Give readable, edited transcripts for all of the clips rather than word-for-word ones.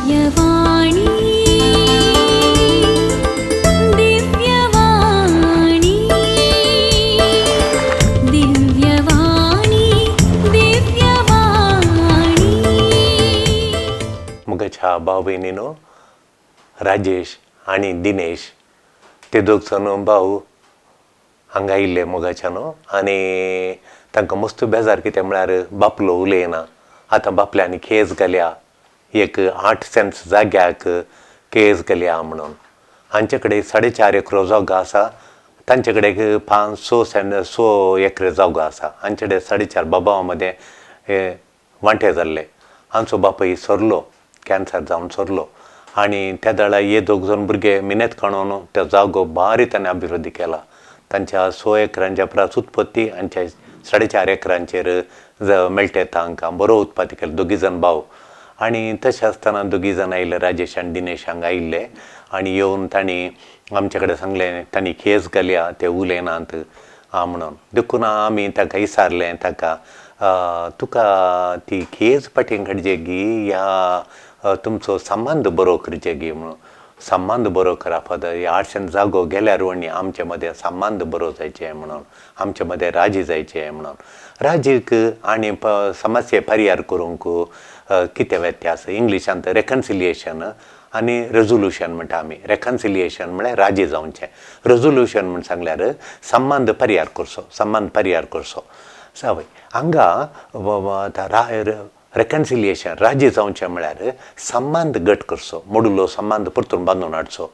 दिव्यवाणी, दिव्यवाणी, दिव्यवाणी, दिव्यवाणी. मुगाच्या भाव भयणीनो, राजेश आनी दिनेश ते दोग जाण भाव हांगा आयिल्ले मोगाच्या न्हू. आनी तांकां मस्त बेजार, कितें म्हळ्यार बापलो उलयना. आतां बापल्यान केस घाल्या, एक 8 सेंट्स जाग्याक केस घाल्या म्हणून. हांचे कडेन 4.5 एकरो जागो आसा, तांचे कडेन एक 5 6 सेंट 6 एकरे जागो आसा. हांचे कडेन 4.5 बाबा मदें वांटे जाल्ले. आमचो बापूय सरलो, कॅन्सर जावन सरलो. आनी त्या वेळार हे दोग जाण भुरगे मिनेत काडून तो जागो बारी ताणें अभिवृद्धी केला. तांच्या 6 एकरांच्या परस उत्पत्ती हांच्या 4.5 एकरांचेर मेळटा. तांकां बरो उत्पत्ती केलो दोगी जाण भाव. आनी तशें आसतना दोगी जाण आयिल्ले, राजेश आनी दिनेश हांगा आयिल्ले. आनी येवन तांणी आमचे कडेन सांगलें, तांणी केस घाल्या, ते उलयनात म्हणून. देखून आमी तांकां विचारलें ताका, तुका ती केस फाटीं काडची गी या तुमचो संबंद बरो करचे गी म्हणून. संबंद बरो करप, 8 सेंट जागो गेल्यार वणी आमचे मदें संबंद बरो जायचे म्हणून, आमचे मदें राजी जायचे म्हणून. राजीक आनी समस्या परिहार करूंक कितें व्यत्यास? इंग्लिशांत रेकन्सिलियेशन आनी रेजोल्युशन म्हणटा आमी. रेकन्सिलियेशन म्हळ्यार राजी जावचें, रेजोल्युशन म्हण सांगल्यार संबंद परिहार करचो, संबंद परिहार करचो. सवय हांगा रेकन्सिलियेशन राजी जावचें म्हळ्यार संबंद घट करचो, मोडुलो संबंद परतून बांदून हाडचो.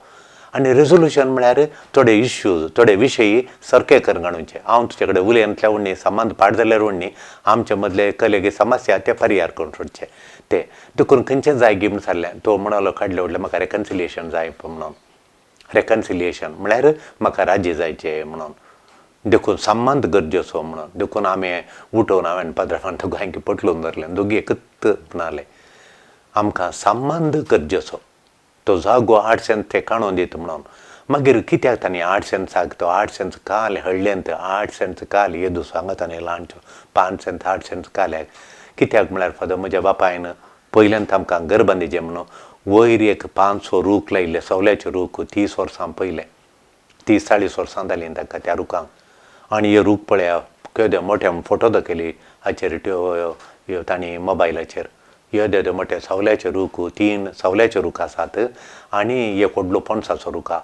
आनी रेजोल्युशन म्हळ्यार थोडे इश्यूज, थोडे विशय सारके करून काडुचे. हांव तुजे कडेन उलयतल्या वण्णी संबंद पाड जाल्यार वण्णी आमचे मदले कलेगे समस्या ते परिहार करून सोडचे ते. देखून खंयचें जाय गी म्हूण सांगलें. तो म्हणलो काडले व्हडलें, म्हाका रेकन्सिलियेशन जाय म्हणून. रेकन्सिलियेशन म्हळ्यार म्हाका राजी जायचें म्हणून, देखून संबंद गरजेचो म्हणून. देखून आमी उठोवन हांवें पाद्रावान दोगांयकी पटलून धरलें. दोगी एकच म्हणाले, आमकां संबंद गरजेचो, तो जागो 8 सेंट ते काणून दिता म्हणून. मागीर कित्याक तांणी 8 सेंट्साक तो 8 सेंट्स काल हळ्ळेंत 8 सेंट्स काल येदो हांगा ताणें ल्हानचो 5 सेंट्स 8 सेंट्स काल्याक कित्याक म्हळ्यार फादर, म्हज्या बापायन पयल्यान आमकां घर बांदिचें म्हणून वयर एक 500 रूख लायिल्ले, सवल्याचे रूख. 30 वर्सां पयलें, 30-40 वर्सां जालीं ताका त्या रुखांक. आनी हे रूख पळया केदे मोठे, फोटो दाखयली हाचेर त्यो तांणी मोबायलाचेर. येदे येदे मोठे सवल्याचे रूख, 3 सवल्याचे रूख आसात आनी एक व्हडलो पणसाचो रूख आहा.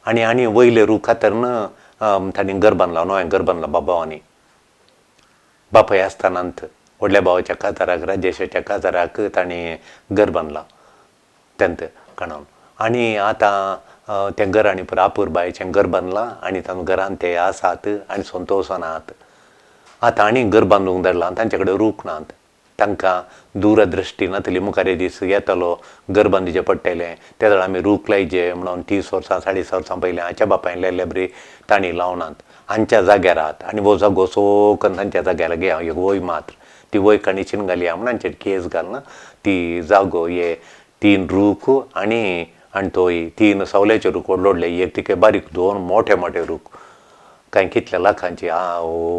आनी आनी वयले रूख खातीर तांणी घर बांदला, नवें घर बांदलां बाबांनी. बापाय आसतनांत व्हडल्या भावाच्या काजाराक, राजेशाच्या काजाराक तांणी घर बांदलां तेंत काणून. आनी आतां तें घर आनी पुरो आपुरबायेचें घर बांदलां आनी तांकां घरान ते आसात आनी संतोशान आहात. आतां आनी घर बांदूंक धाडलां, तांचे कडेन रूख नात. तांकां दूरदृश्टी नातली, मुखार दीस येतलो घर बांदचें पडटलें, ते वेळार आमी रूख लायचे म्हणून 30 वर्सां 40 वर्सां पयलीं हाच्या बापायन लायल्ले बरी तांणी लावनात. हांच्या जाग्यार आहात आनी हो जागो सोकन तांच्या जाग्यार घेया एक वय मात्र ती वय काणीचीन घालया म्हूण हांचेर केस घालना ती जागो. हे 3 रूख आनी आनी तो 3 सवल्याचे रूख व्हडले व्हडले, एक तिके बारीक, 2 मोठे मोठे रूख, कांय कितल्या लाखांची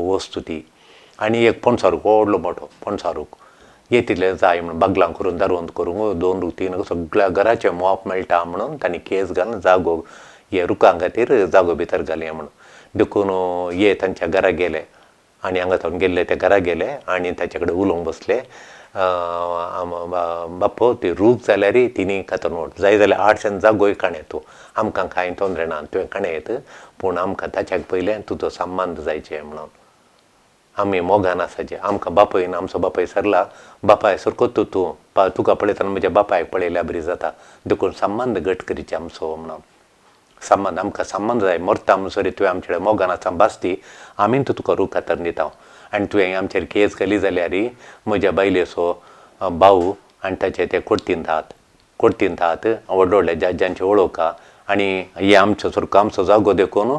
वस्तू ती. आनी एक पणसा रूख व्हडलो मोठो पणसा रूख हे तितले जाय म्हणून बागलां करून दारवंत करूंक 2 रूख 3 सगळ्या घराचें मोप मेळटा म्हणून तांणी केस घालून जागो हे रुखां खातीर जागो भितर घालया म्हणून. देखून हे तांच्या घरा गेले आनी हांगा सावन गेल्ले ते घरा गेले आनी ताचे कडेन उलोवंक बसले. बाप्पो ती रूख जाल्यार तिनी खातीर नोट जाय जाल्यार 8 सेंट जागोय काणये तूं, आमकां कांय तोंदरे ना, तुवें काणयेत, पूण आमकां ताच्याक पयलें तुजो संबंद जायचें म्हणून. आमी मोगान आसाचे, आमकां बापयन आमचो बापाय सरला, बापाय सारको तूं तूं तुका पळयतना म्हज्या बापायक पळयल्यार बरी जाता, देखून संबंद घट करचे आमचो म्हणून. संबंद आमकां संबंद जाय, मरता म्हणसर तुवें आमचे कडेन मोगान आसा बासती, आमी तुका रूख खातर दिता. आनी तुवें आमचेर केस घाली जाल्यार म्हज्या बायलेचो भाव आनी ताचे ते कोर्तीन आहात, कोर्तीन आहात व्हडले व्हडले जाज्यांचे वळख आहा. आनी हे आमचो सारको आमचो जागो देखून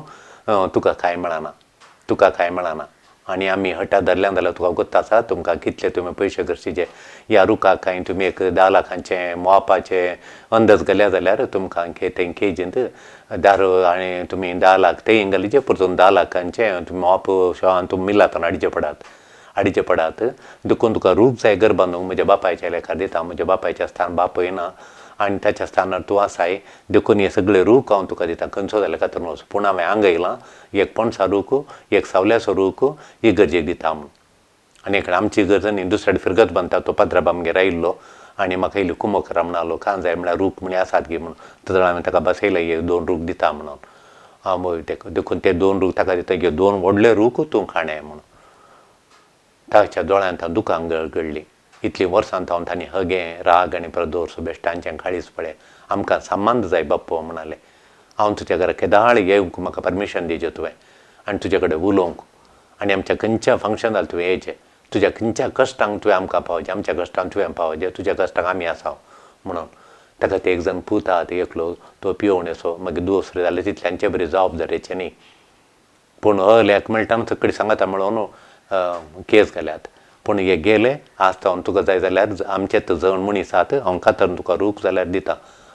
तुका कांय मेळना, तुका कांय मेळना. आनी आमी हटा धरल्यान जाल्यार तुका गोत्त आसा तुमकां कितले तुमी पयशे खर्चिचे. ह्या रुखाक कांय तुमी एक 10 लाखांचें मोपाचें अंदाज घाल्या जाल्यार तुमकां ते केजींत दार आनी तुमी 10 लाख तें घालीचे परतून 10 लाखांचें तुमी मोप तुमी मिलांतून हाडचे पडात, हाडचे पडात. देखून तुका रूख जाय घर बांदूंक म्हज्या बापायच्या लेखार दिता, म्हज्या बापायच्या स्थान बापूय ना आनी ताच्या स्थानार तूं आसाय, देखून हे सगळे रूख हांव तुका दिता, खंयचो जाल्यार कातरून वच. पूण हांवें आंगयलां एक पणसा रूख, एक सावल्याचो रूख इगर्जेक दिता म्हूण. आनी एक आमची इगर्ज न्ही दुसऱ्या फिरगत बांदता, तो पाद्राबा आमगेर आयिल्लो आनी म्हाका इल्ली कुमक करा म्हणालो, कां जाय म्हळ्यार रूख म्हणी आसात गी म्हणून. तर हांवें ताका बसयलें एक 2 रूख दिता म्हणून. हांव देखून ते 2 रूख ताका दिता, हे 2 व्हडले रूख तूं खाणें म्हणून. ताच्या दोळ्यांत दुकां गळगळ्ळीं. इतलीं वर्सां हांव तांणी हगें राग आनी प्रदोर्स बेश्टांचें काळीज पळय, आमकां संबंद जाय बाप्पो म्हणाले. हांव तुज्या घरा केदाळ येवंक म्हाका परमिशन दिवचें तुवें आनी तुजे कडेन उलोवंक, आनी आमच्या खंयच्या फंक्शनाक तुवें येयचें, तुज्या खंयच्या कश्टांक तुवें आमकां पावचें, आमच्या कश्टांक तुवें पावचें, तुज्या कश्टांक आमी आसा म्हणून. ताका ते एक जाण पुता एकलो तो पियोवणेचो, मागीर दुसरें जालें तितल्यांचे बरी जबाबदारेचें न्ही, पूण अल्याक मेळटा सगळी सांगाता म्हणून केस घाल्यात. पूण हे गेले आज हांव तुका जाय जाल्यार आमचेच जण मनीस आहात, हांव कातरून तुका रूख जाल्यार दिता,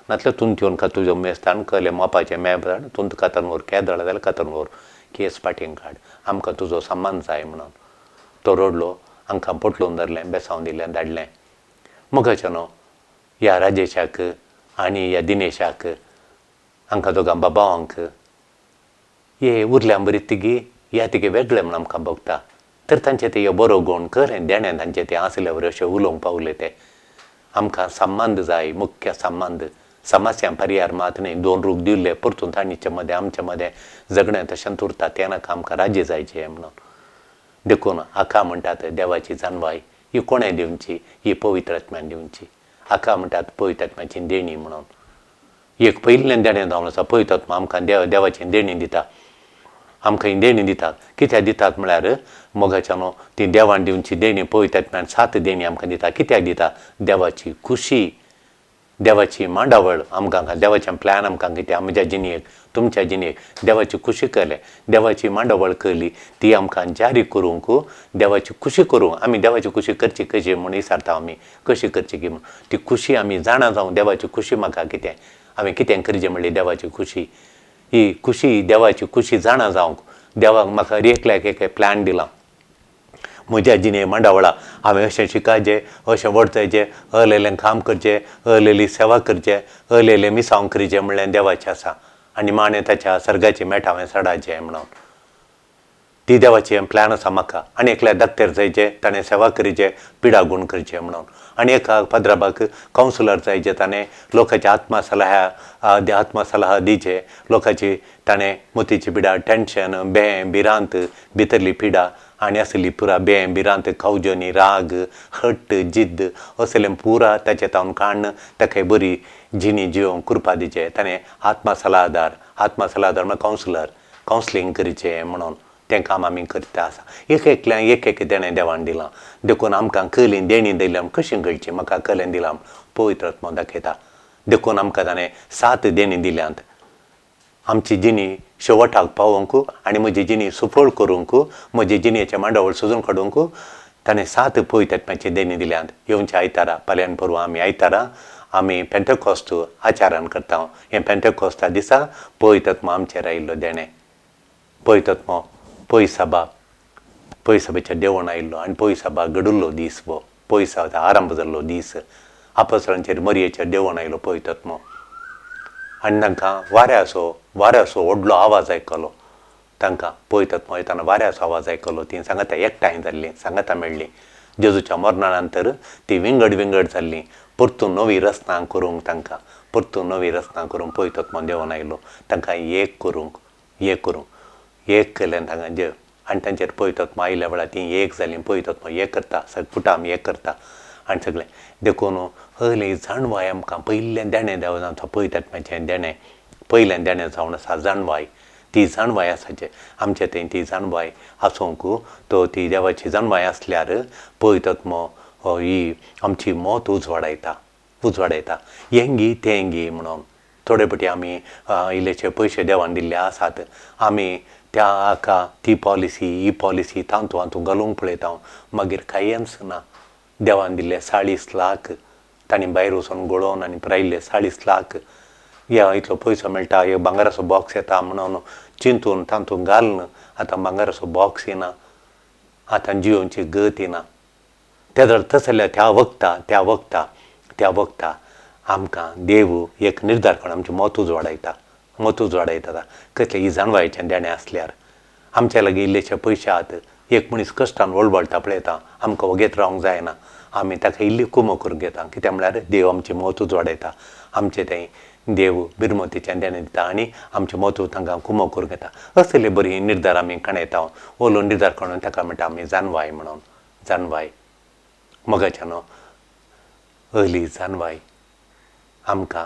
नातल्यार तूं येवन का तुजो मेस्तान कहलें मोपाचें मेप तूं कातरून व्हर, केदळ जाल्यार कातरून व्हर, केस पाटींग काड, आमकां तुजो सामान जाय म्हणून. तो रडलो, आमकां पोटलून धरलें, बेसांव दिलें, धाडलें. मोगाचें न्हू ह्या राजेशाक आनी ह्या दिनेशाक हांकां दोगां बाबांक हे उरल्या बरी तिगी ह्या तिगे वेगळे म्हण आमकां भोगता. तर तांचे ते बरो गूण खरें देणें तांचें तें आसले वरी अशें उलोवंक पावले ते. आमकां संबंद जाय, मुख्य संबंद, समस्या पर्यार मात न्ही. 2 रूख दिल्ले परतून तांचे मदें आमच्या मदें झगडें तशेंच उरता, तें नाका, आमकां राज्य जायचें म्हणून. देखून हाका म्हणटात देवाची जाणवाय ही कोणें दिवची, ही पवित्र आत्म्यान दिवची. हाका म्हणटात पवित्र आत्म्याची देणी म्हणून. एक पयिल्लें देणें जावन आसा पवित्र आत्मा आमकां देवाची देणी दिता, आमकां ही देणी दितात. कित्याक दितात म्हळ्यार मोगाच्या न्हू ती देवान दिवची देणी पवित्र आत्म्यान 7 देणी आमकां दिता. कित्याक दिता? देवाची खुशी, देवाची मांडावळ आमकां, देवाचें प्लॅन आमकां कितें आमच्या जिणेक तुमच्या जिणेक देवाची खुशी कळ्ळें, देवाची मांडावळ कळ्ळी, ती आमकां जारी करूंक, देवाची खुशी करूंक. आमी देवाची खुशी करची कशी म्हूण विचारता आमी, कशी करची की म्हूण. ती खुशी आमी जाणा जावं देवाची खुशी म्हाका कितें, हांवें कितें करचें म्हणली देवाची खुशी, ही खुशी देवाची खुशी जाणा जावंक देवाक म्हाका एकल्याक एक प्लॅन दिलां म्हज्या जिणे मांडावळा. हांवें अशें शिकायचें, अशें वडचायचें, अहलेलें काम करचें, अहलेली सेवा करचें, अहलेलें मिसांव करचें म्हणलें देवाचें आसा. आनी माणे ताच्या सर्गाची मेट हांवें चडाचें म्हणून ती देवाची प्लॅन आसा म्हाका. आनी एकल्या दाक्तेर जायचें, ताणें सेवा करचें, पिडा गूण करचें म्हणून. आनी एका पाद्राबाक कावन्सिलर जायचें, ताणें लोकांची आत्मसलाह आत्मसलाह दिवचे, लोकांची ताणें मोतीची पिडा, टेंशन, बें भिरांत, भितरली पिडा आनी आसली पुरा बें भिरांत, खवजनी, राग, हट्ट, जिद्द असलें पुरा ताचे तावन काडून ताका बरी जिणी जिवंक कृपा दिवचें. ताणें आत्मसलाहदार, आत्मसलाहदार म्हळ्यार कावन्सिलर, कावन्सिलींग करचें म्हणून तें काम आमी करता आसा. एक एकल्यान एक एक देणें देवान दिलां, देखून आमकां कली देणी दिल्या कशीं कळची, म्हाका कलें दिलां पवित्र आत्मो दाखयता. देखून आमकां ताणें 7 देणी दिल्यांत, आमची जिणी शेवटाक पावोवंक आनी म्हजी जिणी सुफळ करूंक, म्हजी जिणेचें मांडावळ सोदून काडूंक ताणें 7 पवित्र आत्म्याची देणी दिल्यांत. येवच्या आयतारा, फाल्यां परवां आमी आयतारा आमी पेंटेकोस्त आचारण करता. हें पेंटेकोस्ता दिसा पवित्र आत्मो आमचेर आयिल्लो देणें, पवित्र आत्मो पयसभा, पयसभेच्या देवण आयिल्लो आनी पयसभा घडिल्लो दीस हो, पयसा आरंभ जाल्लो दीस. आपसरांचेर मरयेचेर देवण आयलो पवित्र आत्मो आनी तांकां वाऱ्याचो व्हडलो आवाज आयकलो. तांकां पवित्र आत्मो येतना वाऱ्याचो आवाज आयकलो. तीं सांगाता एकठांय जाल्लीं, सांगाता मेळ्ळीं. जेजूच्या मरणा नंतर ती विंगड विंगड जाल्लीं. परतून नवी रचना करूंक तांकां, परतून नवी रचना करूंक पवित्र आत्मो देवण आयलो, तांकां एक करूंक, एक करूंक, एक केलें तांकां जेव. आनी तांचेर पवित्र आत्मो आयल्या वेळार तीं एक जालीं. पवित्र आत्मो एक करता, सगळें कुटाम एक करता आनी सगळें. देखून हयली जाणवाय आमकां पयलें देणें देवा आमचो पवित्र आत्म्याचें देणें, पयलें देणें जावन आसा जाणवाय. ती जाणवाय आसाचें आमचे थंय ती जाणवाय आसूंक, तो ती देवाची जाणवाय आसल्यार पवित्र आत्मो ही आमची मत उजवाडायता, उजवाडायता. हेंगी तेंगी म्हणून थोडे फावटी आमी इल्लेशे पयशे देवान दिल्ले आसात, आमी त्या हाका ती पॉलिसी ही पॉलिसी तातूंत हातूंत घालूंक पळयता, मागीर कांयच ना. देवान दिल्ले 40 लाख तांणी भायर वचून गळोवन आनी रायिल्ले 40 लाख, या इतलो पयसो मेळटा, एक भांगराचो बॉक्स येता म्हणून चिंतून तातूंत घालून आतां भांगराचो बॉक्स येना. आतां जियोवची गती ना. तेदळ तसल्या त्या वखता त्या वखता त्या वखता आमकां देव एक निर्धार करून आमचें मत उजवाडायता, मत उजवाडायता. कसलें ही जाणवायेचें देणें आसल्यार आमच्या लागीं इल्लेशे पयशे आहात, एक मनीस कश्टान वळवळटा पळयता, आमकां वगेत रावंक जायना, आमी ताका इल्ली कुमो करूंक घेता. कित्याक म्हळ्यार देव आमचें मत उजवाडायता, आमचें तें देव बिरमतीचें देणें दिता आनी आमचें मत तांकां कुमो करूंक येता. असले बरी निर्धार आमी काणयता. ओलो निर्धार काडून ताका म्हणटा आमी जाणवाय म्हणून. जाणवाय मोगाच्यानो अहली जाणवाय आमकां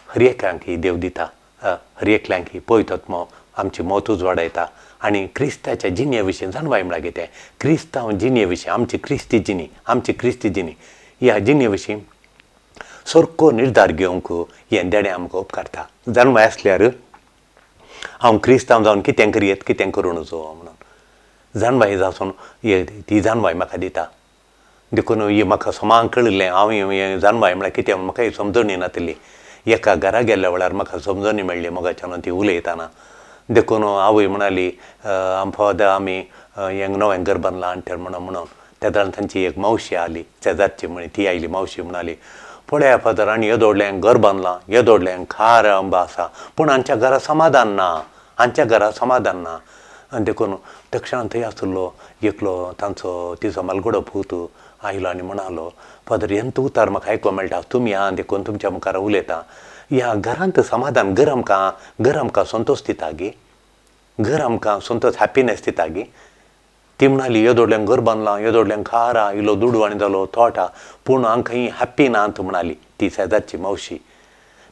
हर एकल्यांक ही देव दिता, हर एकल्यांक ही पवित्र आमची मत उजवाडायता. आनी क्रिस्ताच्या जिणे विशीं जाणवाय म्हळ्यार कितें, क्रिस्तांव जिणे विशीं, आमची क्रिस्ती जिणी, आमची क्रिस्ती जिणी ह्या जिणे विशीं सारको निर्धार घेवंक हें देणें आमकां उपकारता. जाणवाय आसल्यार हांव क्रिस्तांव जावन कितें करयेत कितें करूं नजो म्हणून जाणवाय जावन ती जाणवाय म्हाका दिता. देखून ही म्हाका समान कळिल्लें, हांव हें जाणवाय म्हळ्यार कितें म्हाका समजणी नातिल्ली. एका घरा गेल्ल्या वेळार म्हाका समजणी मेळ्ळी मोगाच्यान ती उलयतना. देखून आवय म्हणाली फादर आमी हें नवें घर बांदलां आनी म्हणून म्हणून तेदळान तांची एक मावशी आली शेजारची म्हणी, ती आयली मावशी म्हणाली पळया फादर आनी येदोडलें घर बांदलां, येदोडलें खार आंबा आसा, पूण आमच्या घरा समाधान ना, आमच्या घरा समाधान ना. आनी देखून तक्षणान थंय आशिल्लो एकलो तांचो तिचो मालगडो पूत आयलो आनी म्हणालो फादर हेंच उतार म्हाका आयकूंक मेळटा, तुमी आहा देखून तुमच्या मुखार उलयता. ह्या घरांत समाधान, घर आमकां, घर आमकां संतोश दिता गे, घर आमकां संतोश हॅप्पिनस दिता गे. ती म्हणाली येदोडल्यान घर बांदलां, येदोडल्यान कार आहा, इल्लो दुडू आनी जालो थोट आहा, पूण आमकां ही हॅप्पी ना म्हणाली ती शेजारची मावशी.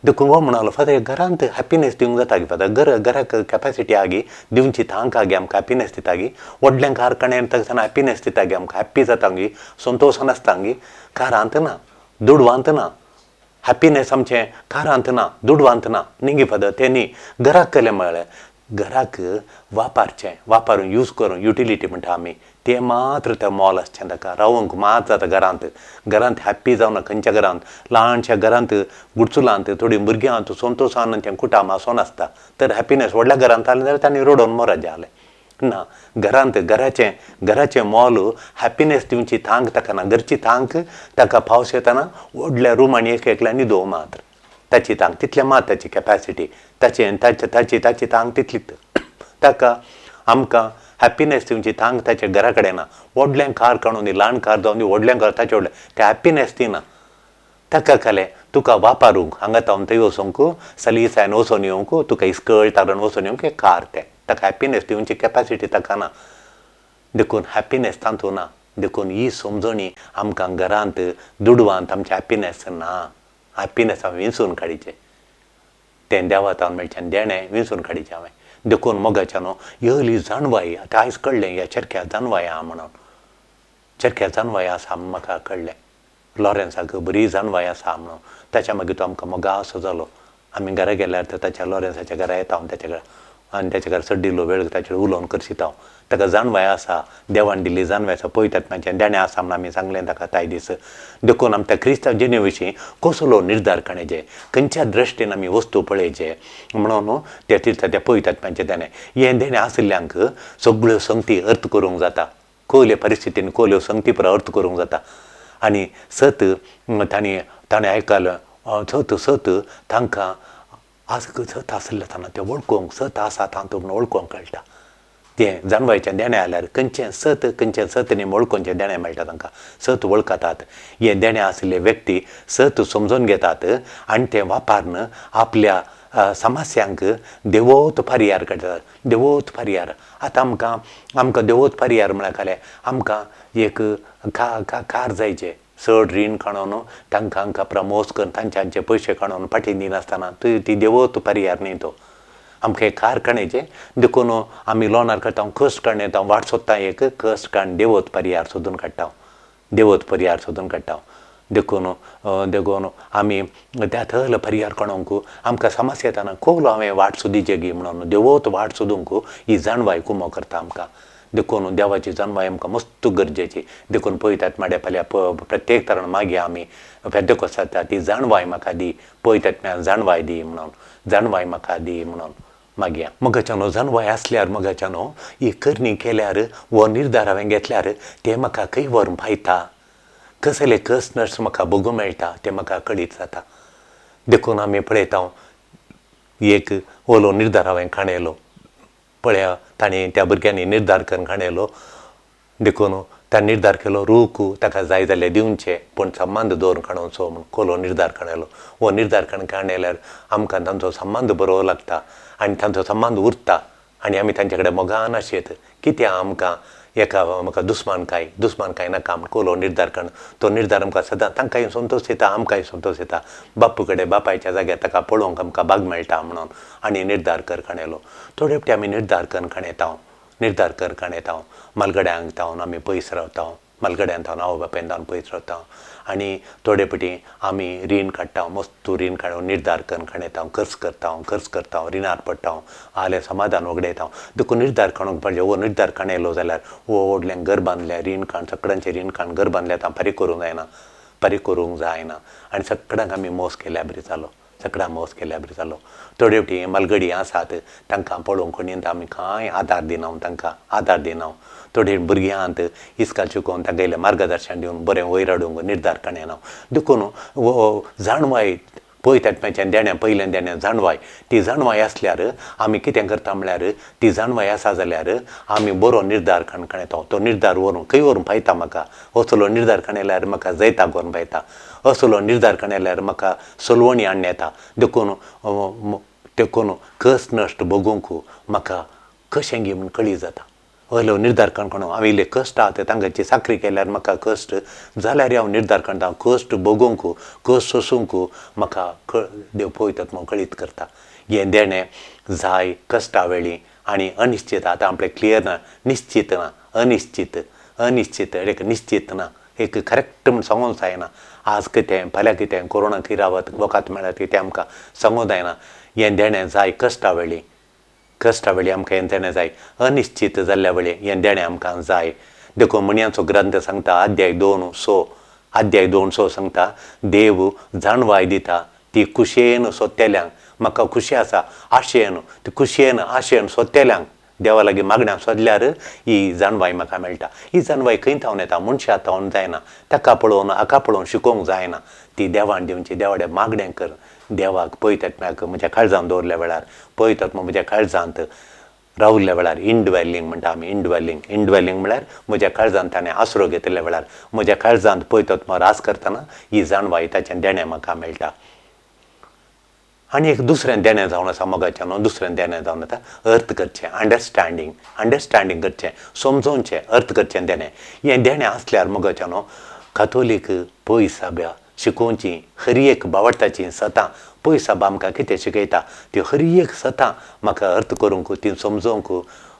देखून हो म्हणालो फादर घरांत हॅप्पिनस दिवंक जाता गे फादर, घर घराक कॅपेसिटी आहा गे, दिवची तांक आहा गे, आमकां हॅप्पिनस दिता गे. व्हडलें कार काणयेन ताका हॅप्पिनस दिता गे, आमकां हॅप्पी जाता गे, संतोशान आसता गे. कारांत ना, दुडवांत ना हॅप्पिनस, आमचें कारांत ना, दुडवांत ना. न्ही फादर तें न्ही, घराक केलें म्हळ्यार घराक वापरचें, वापरून यूज करून युटिलिटी म्हणटा आमी, तें मात्र तें मोल आसचें ताका, रावंक मात जाता घरांत. घरांत हॅप्पी जावना खंयच्या घरांत, ल्हानशा घरांत गुडचुलांत थोडीं भुरग्यां संतोशान तें कुटाम आसोन आसता, तर हॅप्पिनस व्हडल्या घरांत आसलें जाल्यार तांणी रडोवन मरत जालें ना. घरांत घराचें घराचें मोल हॅप्पिनस दिवची तांक ताका ना, घरची तांक ताका पावस येतना व्हडल्या रुमांनी एक एकल्या न्हिदोवं मात्र ताची तांक तितलें मात, ताची कॅपेसिटी ताची ताची ताची ताची तांक तितलीच ताका. आमकां हॅप्पिनस दिवची तांक ताच्या घरा कडेन ना. व्हडलें कार काडून दी, ल्हान कार जावन दी, व्हडलें घर ताचें व्हडलें, तें हॅप्पिनस दिना ताका. खालें तुका वापरूंक हांगा तावन थंय वचोंक सलीसायन वचोन येवंक, तुका इस्कळ तारण वचोन येवंक एक कार तें, ताका हॅप्पिनस दिवची कॅपेसिटी ताका ना. देखून हॅप्पिनस तातूंत ना. देखून ही समजणी आमकां घरांत दुडवांत आमचें हॅप्पिनस ना, हॅप्पिनस हांवें विंचून काडीचें, तें देवा तावन मेळचें देणें विंचून काडीचें हांवें. देखून मोगाच्यानो इल्ली जाणवाय आतां आयज कळ्ळें, ह्या चरख्या जाणवाय आहा म्हणून, चरख्या जाणवाय आसा म्हूण म्हाका कळ्ळें. लॉरेन्साक बरी जाणवाय आसा म्हणून ताच्या मागीर तो आमकां मोगा असो जालो. आमी घरा गेल्यार तर ताच्या लॉरेन्साच्या घरा येता हांव ताच्या घरा, आनी ताच्या घरा सड्डिल्लो वेळ ताचेर उलोवन करशिता हांव. ताका जाणवाय आसा, देवान दिल्ली जाणवाय आसा, पवित्र देणें आसा म्हूण आमी सांगलें ताका ताय दीस. देखून आमच्या क्रिस्तांव जिणे विशीं कसलो निर्धार काडचे, खंयच्या दृश्टीन आमी वस्तू पळयचे म्हणून त्या तीर्थ त्या पवित्र आत्म्याचें देणें, हें देणें आशिल्ल्यांक सगळ्यो संगती अर्थ करूंक जाता, कोहले परिस्थितीन कोहल्यो संगती पुरो अर्थ करूंक जाता. आनी सत तांणी ताणें आयकलें, सत सत तांकां आज सत आसलें तेन्ना तें वळखूंक, सत आसा तातूंत म्हूण वळखूंक कळटा. तें जाणवायचें देणें आल्यार खंयचें सत खंयचें सत न्ही वळखूंचें देणें मेळटा तांकां, सत वळखतात. हें देणें आशिल्ले व्यक्ती सत समजून घेतात आनी तें वापरून आपल्या समस्यांक देवोत परिहार काडटात, देवोत परिहार. आतां आमकां आमकां देवोत परिहार म्हळ्यार खालें आमकां एक कार जायचें, चड रीण काडून तांकां आमकां प्रमोस करून तांचे पयशे काडून फाटीं दिनासतना ती देवोत परिहार न्ही तो. आमकां एक कार काडचें देखून आमी लोनार करता, कश्ट काडून येता, वाट सोदता, एक कश्ट काडून देवत परिहार सोदून काडटा, देवत परिहार सोदून काडटा. देखून देखून आमी त्या थंय परिहार काडूंक आमकां समस्या येतना कोलो हांवें वाट सोदीचे गी म्हणून देवत वाट सोदूंक ही जाणवाय कुमो करता आमकां. देखून देवाची जाणवाय आमकां मस्त गरजेची. देखून पळयतात माड्या फाल्यां प्रत्येक तरान मागीर आमी पेंतेकोस्ताक ती जाणवाय म्हाका दी, पळयतात जाणवाय दी म्हणून, जाणवाय म्हाका दी म्हणून. मागया. मगाच्यानो जाणवाय आसल्यार मगाच्यानो ही करणी केल्यार हो निर्धार हांवें घेतल्यार तें म्हाका खंय व्हरून पायता, कसले कस नश्ट म्हाका भोगूंक मेळटा तें म्हाका कळीत जाता. देखून आमी पळयता एक ओलो निर्धार हांवें काणयलो. पळया तांणी त्या भुरग्यांनी निर्धार करून काणयलो. देखून ताणें निर्धार केलो रूख ताका जाय जाल्यार दिवचे पूण संबंद दवरून काडोवचो म्हूण कोलो निर्धार काणयलो. हो निर्धार करून काणयल्यार आमकां तांचो संबंद बरो लागता आनी तांचो संबंद उरता आनी आमी तांचे कडेन मोगान आशेत. कित्याक आमकां एका म्हाका दुस्मानकाय दुस्मानकाय नाका म्हूण कोलो निर्धार काडून तो निर्धार आमकां सदां तांकांय संतोश दिता आमकांय संतोश दिता. बाप्पू कडेन बापायच्या जाग्यार ताका पळोवंक आमकां भाग मेळटा म्हणून आनी निर्धार कर काणयलो. थोडे फावटी आमी निर्धार करून काणयता, निर्धार कर काणयता, मालगड्यांक तावन आमी पयस रावता, मालगड्यान तावन आवय बापायन तावन पयस रावता आनी थोडे फावटी आमी रीण काडटा, मस्त रीण काडून निर्धार करून काणयता, खर्च करता, खर्च करता, रिणार पडटा, आलें समाधान वगडायता. देखून निर्धार काडूंक पाहिजे. हो निर्धार काणयलो जाल्यार हो व्हडलें घर बांदलें, रीण काड, सगळ्यांचें रीण काड घर बांदलें आतां फारीक करूंक जायना, फारीक करूंक जायना आनी सगळ्यांक आमी मोस केल्या बरी जालो, सगळ्यांक मोस केल्या बरी जालो. थोडे फावटी मालगडी आसात तांकां पळोवंक कोणी आमी कांय आदार दिना, तांकां आदार दिना. थोडे भुरग्यांत इस्काल शिकोवन तांकां इल्लें मार्गदर्शन दिवन बरें वयर हाडूंक निर्धार काणयना. देखून हो जाणवाय पळयतात देणें पयलें देणें जाणवाय, ती जाणवाय आसल्यार आमी कितें करता म्हळ्यार ती जाणवाय आसा जाल्यार आमी बरो निर्धार काणयता. तो निर्धार व्हरून खंय व्हरून पायता म्हाका, असलो निर्धार काणयल्यार म्हाका जैताक व्हरून पायता, असलो निर्धार काणयल्यार म्हाका सलवणी हाडून येता. देखून देखून कस नश्ट भोगूंक म्हाका कशें गी म्हूण कळी जाता. हयलो निर्धार काणकोण हांवें इल्ले कश्ट आहा तांकां चाकरी केल्यार म्हाका कश्ट जाल्यार हांव निर्धार काडटा, कश्ट भोगूंक कश्ट सोसूंक म्हाका देव पळयतात म्हूण कळीत करता. हें देणें जाय कश्टा वेळी आनी अनिश्चीत. आतां आपलें क्लियर ना, निश्चीत ना, अनिश्चीत, अनिश्चीत एक निश्चीत ना, एक करेक्ट म्हूण सांगूंक जायना. आज कितें फाल्यां कितें कोरोना खंय रावत वखद मेळत कितें आमकां सांगूंक जायना. हें देणें जाय कश्टा वेळी, कश्टा वेळी आमकां हें देणें जाय, अनिश्चीत जाल्ल्या वेळी हें देणें आमकां जाय. देखून म्हणयांचो ग्रंथ सांगता अध्याय 2:6, अध्याय 2:6 सांगता देव जाणवाय दिता ती खुशयेन सोदतल्यांक. म्हाका खुशी आसा आशेन, ती खुशयेन आशेन सोदतल्यांक देवा लागीं मागण्या सोदल्यार ही जाणवाय म्हाका मेळटा. ही जाणवाय खंय थावन येता? मनशा थावन जायना, ताका पळोवन हाका पळोवन शिकोवंक जायना, ती देवान दिवची. देवाडे मागणें कर, देवाक पळयतात म्हज्या काळजांत दवरल्या वेळार, पळयतात म्हज्या काळजांत रावल्ल्या वेळार, इनड्वेलिंग म्हणटा आमी, इनड्वेलिंग, इनड्वेलिंग म्हळ्यार म्हज्या काळजांत ताणें आसरो घेतिल्ल्या वेळार, म्हज्या काळजांत पळयतात रास करतना ही जाणवाय ताचें देणें म्हाका मेळटा. आनी एक दुसरें देणें जावन आसा मोगाचें न्हू, दुसरें देणें जावन आसा अर्थ करचें, अंडरस्टँडींग, अंडरस्टँडींग करचें, समजोवचें, अर्थ करचें देणें. हें देणें आसल्यार मोगाचें न्हू कातोलीक पयसाब्या शिकोवची हर एक बावडटाची सतां पयसाबा आमकां कितें शिकयता त्यो हर एक सतां म्हाका अर्थ करूंक ती समजोवंक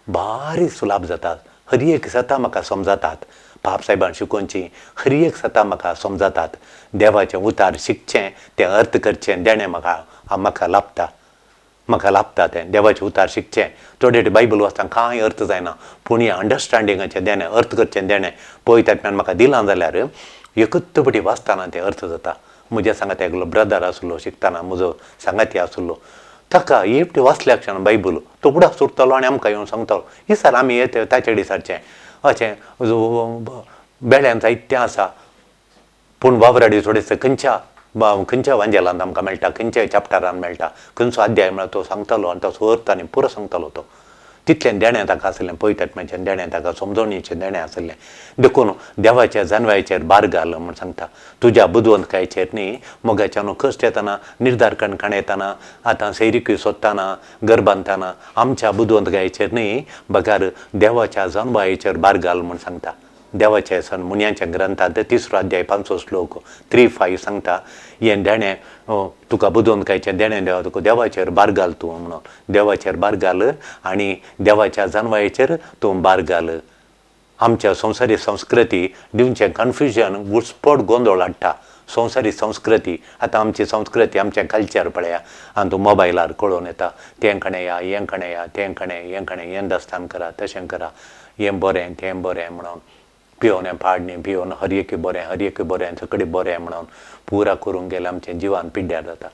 भारी सुलाभ जाता. हर एक सतां म्हाका समजतात, पाप सायबान शिकोवची हर एक सतां म्हाका समजतात. देवाचें उतार शिकचें तें अर्थ करचें देणें म्हाका म्हाका लाभता, म्हाका लाभता तें देवाचें उतार शिकचें. थोडे बायबल वाचतना कांय अर्थ जायना पूण हें अंडरस्टँडिंगाचें देणें, अर्थ करचें देणें पळयतात म्हाका दिलां जाल्यार एकूच पटी वाचतना तें अर्थ जाता. म्हज्या सांगात एकलो ब्रदर आसलो शिकतना, म्हजो सांगाती आसलो, ताका एकटी वाचल्या क्षण बायबल तो उडास उरतालो आनी आमकां येवन सांगतालो ही सर आमी येता ताचे कडेन सारचें अशें बेळ्यान जायतें आसा पूण वावराडी थोडेशें खंयच्या खंयच्या वांजेलांत आमकां मेळटा, खंयच्या चॅप्टरान मेळटा, खंयचो अध्याय म्हळ्यार तो सांगतालो आनी ताचो अर्थ आनी पुरो सांगतालो तो. तितलें देणें ताका आसलें, पळयतात देणें ताका समजवणेचें देणें आसलें. देखून देवाच्या जानवायचेर भार घाल म्हूण सांगता. तुज्या बुदवंतकायचेर न्ही मोगाच्या न्हू कश्ट येतना, निर्धार कणकण येतना, आतां सैरिकूय सोदतना, घर बांदतना आमच्या बुदवंतकायचेर न्ही बगर देवाच्या जानवायचेर भार घाल म्हूण सांगता. देवाच्या सण मुनयांच्या ग्रंथांत 3 अध्याय 5 श्लोक 3-5 सांगता हें देणें तुका बुदवंतकायचें देणें देवा तुका देवाचेर भार घाल तूं म्हणून. देवाचेर भार घाल आनी देवाच्या जानवायचेर तूं भार घाल. आमच्या संवसारी संस्कृती दिवचें कन्फ्युजन घुस्पट गोंदळ हाडटा. संवसारी संस्कृती आतां आमची संस्कृती आमचें कल्चर पळया आनी तूं मोबायलार कळोवन येता तें कणें या हें कणें या तें कणें हें कणें हें दस्तान करा तशें करा हें बरें तें बरें म्हणून पिवन पाड न्ही पिवन हर एक बरें हर एक बरें सगळें बरें म्हणून पुरा करूंक गेल्यार आमचें जिवान पिड्ड्यार जाता.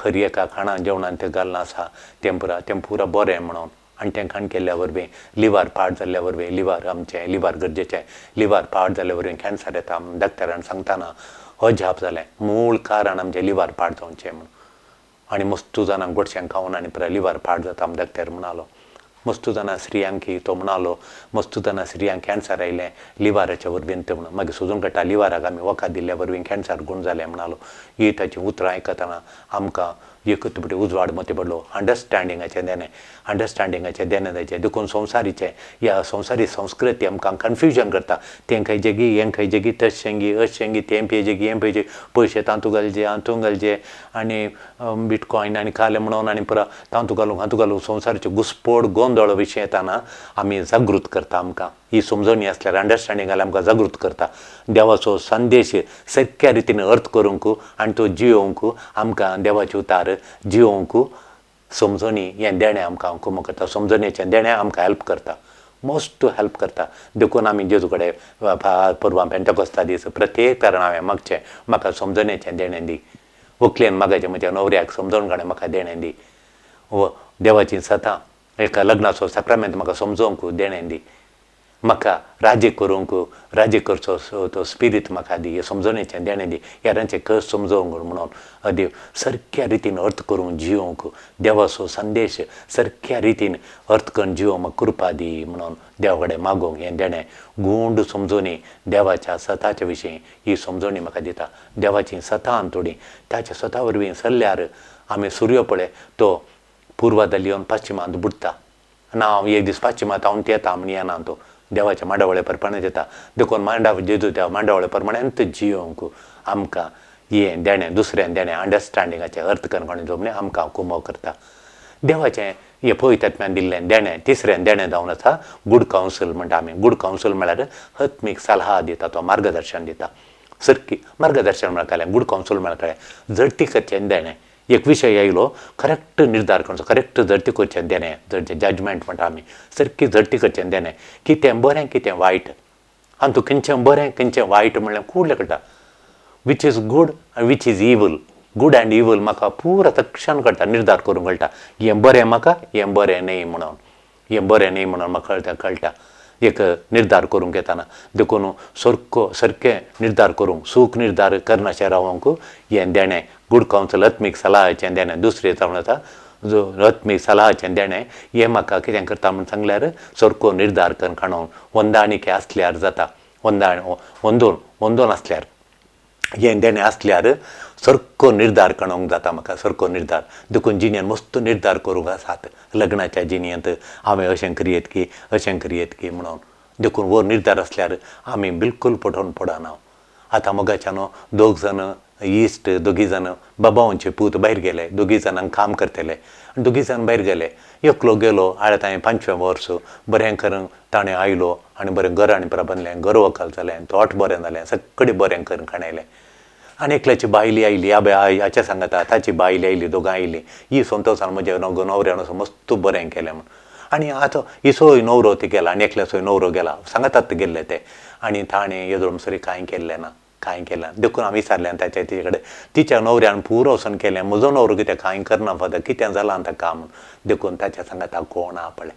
हर एका खाणां जेवणान तें घालना आसा तें पुरा तें पुरा बरें म्हणून आनी तें खाण केल्ल्या वरवीं लिव्हर पाड जाल्ल्या वरवीं लिव्हर आमचें लिव्हर गरजेचें लिव्हर पाड जाल्ल्या वरवीं कॅन्सर येता डॉक्टरान सांगतना अजाप जालें मूळ कारण आमचें लिव्हर पाड जावचें म्हणून. आनी मस्तू जाणांक गोडशें खावन आनी पुराय लिव्हर पाड जाता आमी डॉक्टर म्हणालो. मस्तू जाणां स्त्रियांक तो म्हणालो मस्तू जाणां स्त्रियांक कॅन्सर आयलें लिव्हराच्या वरवीं तें म्हणून. मागीर सोदून काडटा लिव्हराक आमी वखद दिल्ल्या वरवीं कॅन्सर गूण जालें म्हणालो. ही ताचीं उतरां आयकतना आमकां एक तुपटी उजवाड मती पडलो अंडरस्टँडिंगाचें देणें अंडरस्टँडिंगाचें देणें जायचें. देखून संवसारीचें ह्या संवसारी संस्कृती आमकां कन्फ्युजन करता तें खंयचें गी हें खंयचें गी तशें गी अशें गी तें पेजें गी हें पेजें पयशे तातूंत घालचे हातूंत घालचे आनी बिटकॉयन आनी कालें म्हणून आनी पुरा तातूंत घालूंक हातूंत घालूंक संवसाराचे घुस्पड गोंदळ विशय येताना आमी जागृत करता आमकां ही समजणी आसल्यार अंडरस्टँडींग जाल्यार आमकां जागृत करता. देवाचो संदेश सारक्या रितीन अर्थ करूंक आनी तो जियोवंक आमकां देवाचे उतार जियोवंक समजणी हें देणें आमकां कुमक करता. समजणेचें देणें आमकां हेल्प करता मस्त हेल्प करता. देखून आमी जेजू कडेन परवां पेंटेकोस्ता दीस प्रत्येक कारण हांवें मागचें म्हाका समजणेचें देणें दी. व्हंकलेन मागचें म्हज्या न्हवऱ्याक समजून काडून म्हाका देणें दी. देवाचीं सतां एका लग्नाचो साक्रामेंत म्हाका समजोवंक देणें दी. म्हाका राजी करूंक राजी करचो तो स्पिरीत म्हाका दी हें समजणेचें देणें दी. हेरांचें कश्ट समजोवंक म्हणून देव सारक्या रितीन अर्थ करूंक जियोवंक देवाचो संदेश सारक्या रितीन अर्थ करून जियोवंक म्हाका कृपा दी म्हणून देवा कडेन मागूंक हें देणें गूंड समजणी देवाच्या सताच्या विशीं ही समजणी म्हाका दिता. देवाचीं सतां थोडीं ताच्या सता वरवीं सरल्यार आमी सुर्य पळय तो पुर्वादल येवन पश्चिमांत बुडटा ना हांव एक दीस पश्चिमांत हांव येता म्हण येना तो देवाच्या मांडावळे प्रमाणे येता. देखून मांडाव जेजू त्या मांडावळे प्रमाणेंत जियोवंक आमकां हें देणें दुसऱ्यान देणें अंडरस्टँडिंगाचें अर्थ करून जमलें आमकां कुमो करता. देवाचें हें पवित्र दिल्लें देणें तिसरें देणें जावन आसा गूड कावन्सील म्हणटा आमी. गूड कावन्सील म्हळ्यार आत्मीक सलाह दिता तो मार्गदर्शन दिता सारकी मार्गदर्शन म्हळ्यार कळ्ळें गूड कावन्सील म्हळ्यार कळ्ळें झडटी करचें देणें एक विशय आयलो करेक्ट निर्धार करचो करेक्ट झडटी करचें देणें जडचें जजमेंट म्हणटा आमी सारकी झडटी करचें देणें कितें बरें कितें वायट आनी तूं खंयचें बरें खंयचें वायट म्हणल्यार कुडलें कळटा which is good आनी which is evil. Good and evil म्हाका पुरा तक्षण कळटा निर्धार करूंक कळटा हें बरें म्हाका हें बरें न्हय म्हणून हें बरें न्हय म्हणून म्हाका कळटा कळटा एक निर्धार करूंक येताना. देखून सारको सारकें निर्धार करूंक सूख निर्धार करनाशें रावोंक हें देणें गूड कावन्सील आत्मीक सलाहाचें देणें दुसरें जावन आसा जो आत्मीक सलाहाचें देणें हें म्हाका कितें करता म्हूण सांगल्यार सारको निर्धार करून काडून वंदाणिके आसल्यार जाता वंदाण वंदोन वंदोन आसल्यार हें देणें आसल्यार सारको निर्धार काडूंक जाता म्हाका सारको निर्धार. देखून जिणेन मस्त निर्धार करूंक आसात लग्नाच्या जिणेंत हांवें अशें करयेत की अशें करयेत की म्हणून. देखून हो निर्धार आसल्यार आमी बिलकूल पटोवन पडना. आतां मोगाच्या न्हू दोग जाण इश्ट दोगी जाण बाबांचे पूत भायर गेले दोगी जाणांक काम करतले आनी दोगी जाण भायर गेले एकलो गेलो आतां 5वें वर्स बरें करून ताणें आयलो आनी बरें घर आनी परत बांदलें घर वकल जालें तोट बरें जालें सगळें बरें करून खाणयलें. आनी एकल्याची बायली आयली आबे हाच्या सांगता ताची बायल आयली दोगां आयलीं ही संतोशान म्हज्या न्हवऱ्यान मस्त बरें केलें म्हूण. आनी आतां हिचोय न्हवरो ती गेला आनी एकल्याचोय न्हवरो गेला सांगतात गेल्ले ते आनी ताणें येदोळ म्हणसर कांय केल्लें ना कांय केलें ना. देखून हांवें विचारलें ताच्या तिचे कडेन तिच्या न्हवऱ्यान पुरो वचून केलें म्हजो न्हवरो कितें कांय करना फादर कितें जालां ताका म्हूण. देखून ताच्या सांगाता कोण आहा पळय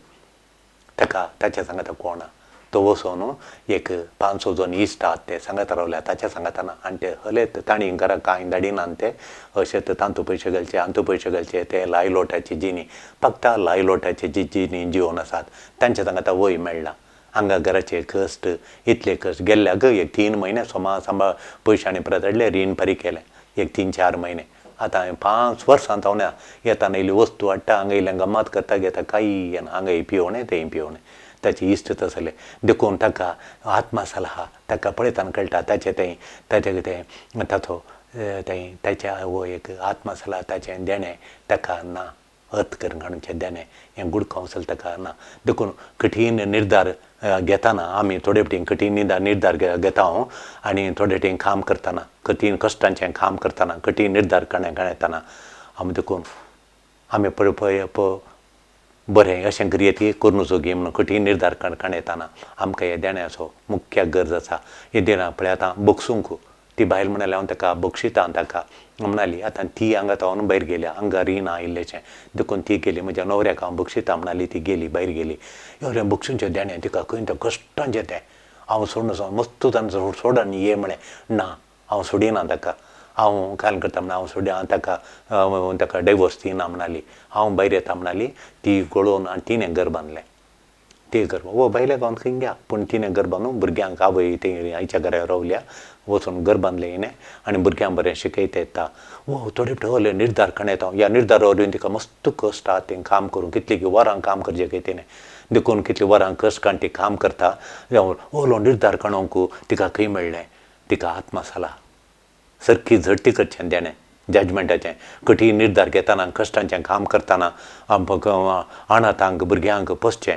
ताका ताच्या सांगाता कोण आहा तो वचोन एक 5-6 जण इश्ट आहात ते सांगत रावल्या ताच्या सांगाताना आनी ते हलेत तांणी घरा कांय धाडिना ते अशें तांतू पयशे घालचे हातूं पयशे घालचे ते लायलोटाची जिणी फक्त लायलोटाची जी जिणी जिवन आसात तांच्या सांगाता वय मेळ्ळा. हांगा घराचे कश्ट इतले कश्ट गेल्ल्याक एक 3 म्हयने सोमा सांबाळ पयशांनी परत हाडले रीण फारीक केलें एक 3-4 म्हयने. आतां 5 वर्सां जावन येताना इल्ली वस्तू हाडटा हांगा इल्लें गम्मात करता घेता कांय येना हांगा पियोवणें थंय पियोवणें ताचे इश्ट तसले. देखून ताका आत्मसलहा ताका पळयतना कळटा ताचें तें ताचें तें ताचो तें ताच्या हो एक आत्मसलहा ताचें देणें ताका ना अर्थ करून काडूचें देणें हें गूड कावन्सील ताका ना. देखून कठीण निर्धार घेताना आमी थोडे फावटी कठीण निर्धार घेता हांव आनी थोडे फावटी काम करतना कठीण कश्टांचें काम करतना कठीण निर्धार येताना आमी देखून आमी पळय बरें अशें करयेत की करूं जोगी म्हणून कठीण निर्धार येताना आमकां ह्या देण्याचो मुख्य गरज आसा. हें देणें पळय आतां बगसूंक ती बायल म्हणाली हांव ताका बक्षितां ताका म्हणाली. आतां ती हांगा तावन भायर गेल्या, हांगा रीण इल्लेशें देखून ती गेली. म्हज्या न्हवऱ्याक हांव बक्षितां म्हणाली, ती गेली भायर गेली. एवढें बक्षूंचें देणें तिका खंय तें कश्टांचें तें हांव सोडून मस्त तांचो सोड आनी ये म्हळें. ना हांव सोडिना ताका, हांव काल करता म्हणून हांव सोडी, हांव ताका ताका डायवोर्स दिना म्हणाली, हांव भायर येता म्हणाली. ती गळोवन आनी तिणें घर बांदलें. ते घर वो भायल्या गांवांत खंय घ्या पूण तिणें घर बांदून भुरग्यांक आवय ती आयच्या घरा रावल्या वचून घर बांदलें हिणें आनी भुरग्यांक बरें शिकयता येता. वो थोडे थोडे निर्धार कण येता. ह्या निर्धारा वरवीं तिका मस्त कश्ट आहा तें काम करूं, कितलीं वरां काम करचें काय तिणें देखून कितलीं वरां कश्ट काडून ती काम करता. ओलो निर्धार काडूंक तिका खंय मेळ्ळें? तिका आत्मसला सारकी झडटी करचें देणें जजमेंटाचें कठीण निर्धार घेतना कश्टांचें काम करतना अनाथांक भुरग्यांक पोसचें.